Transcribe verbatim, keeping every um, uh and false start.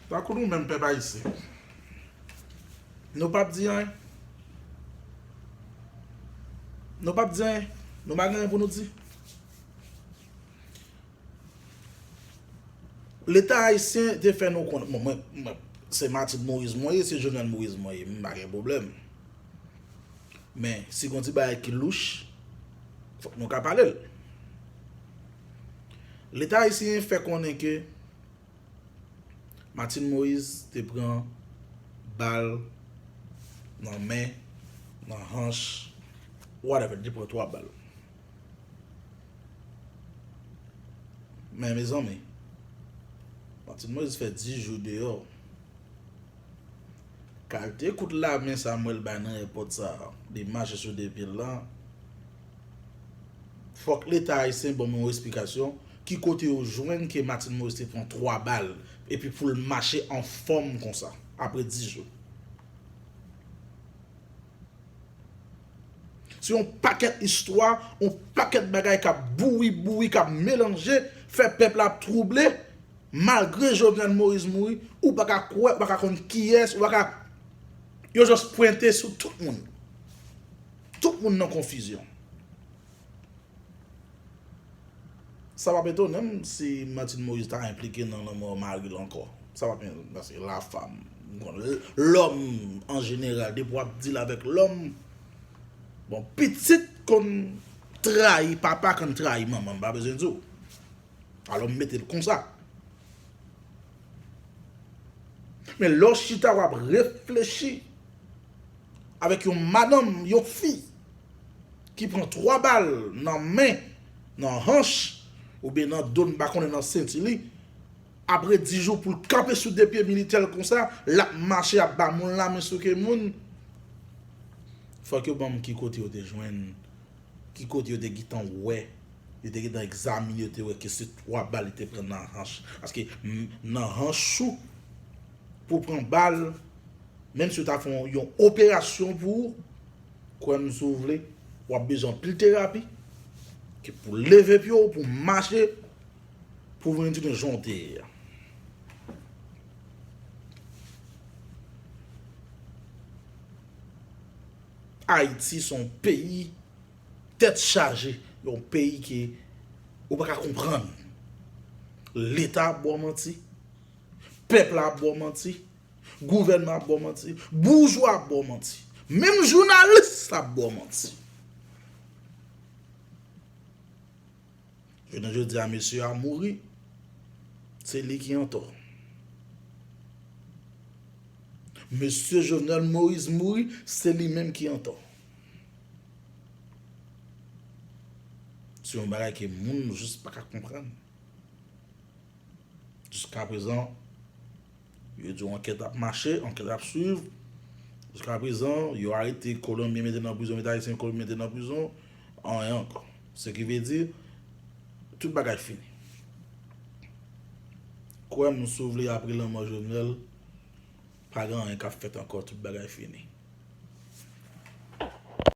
Tankou nou menm pèp ayisyen, nou p ap di anyen. Nou p ap di anyen. Nou pa gen anyen pou nou di. Leta ayisyen te fè nou konnen, bon, mwen, mwen, se Martine Moïse mwen ye, se Jovenel Moïse mwen ye, m pa gen pwoblèm. Men, si gon ti bagay ki louch, fòk nou ka pale l. Leta ayisyen fè konnen ke Martine Moïse te pran bal nan men, nan hanch, whatever, li te pran twa bal. Men, mezanmi, Martine Moïse fè dis jou deyò. Kalite kout lamen sa m wè l bay nan èpòt sa, li mache sou de pye l la. Fòk Leta ayisyen ban m yon esplikasyon, ki kote yo jwenn ke Martine Moïse te pran twa bal, epi pou l mache anfòm konsa, apre dis jou. Se yon pakèt istwa, yon pakèt bagay k ap bouyi, bouyi, k ap melanje, fè pèp la ap twouble, malgre Jovenel Moïse mouri, ou pa ka kwè, ou pa ka konn kiyès, ou pa ka, yo just pwente sou tout moun. Tout moun nan konfizyon. Sa p ap etone m si Martine Moïse ta enplike nan lanmò mari l ankò. Sa p ap etone m, paske la femme, bon, l-, lòm an jeneral, depi w ap deal avèk lòm, bon, pitit konn trayi papa, konn trayi manman, m pa bezwen di w. Alò, m mete l konsa. Men lè w chita, w ap reflechi avèk yon madanm, yon fi, ki pran twa bal nan men, nan hanch, oubyen nan do, m pa konnen nan senti li, apre dis jou pou l kanpe sou de pye militè l konsa, l ap mache, ap ba moun lamen, souke moun. Fòk yo ban m ki kote yo te jwenn, ki kote yo te gentan wè, yo te gentan egzamine, yo te wè ke se twa bal li te pran nan hanch. Paske, m, nan hanch ou, pou pran bal, menm si yo ta fè yon, yon operasyon pou ou, kwè m si w vle, w ap bezwen anpil terapi, ke pou leve pye w, pou mache, pou vin tounen jan w te ye a. Ayiti se yon peyi tèt chaje, yon peyi ke ou pa ka konprann. Leta ap ba w manti, pèp la ap ba w manti, gouvènman ap ba w manti, boujwa ap ba w manti, menm jounalis ap ba w manti. Jounen jodi a, mesye a mouri, se li ki antò. Mesye Jovenel Moïse mouri, se li menm ki antò. Se yon bagay ke moun jis pa ka konprann. Jiskaprezan, yo di w ankèt ap mache, ankèt ap swiv. Jiskaprezan, yo arete Kolonbyen, mete nan prizon, mete Ayisyen Kolonbyen, mete nan prizon, anyen ankò. Se ki vle di, tout bagay fini. Kwè m, si w vle, apre lanmò Jovenel, pa gen anyen k ap fèt ankò, tout bagay fini.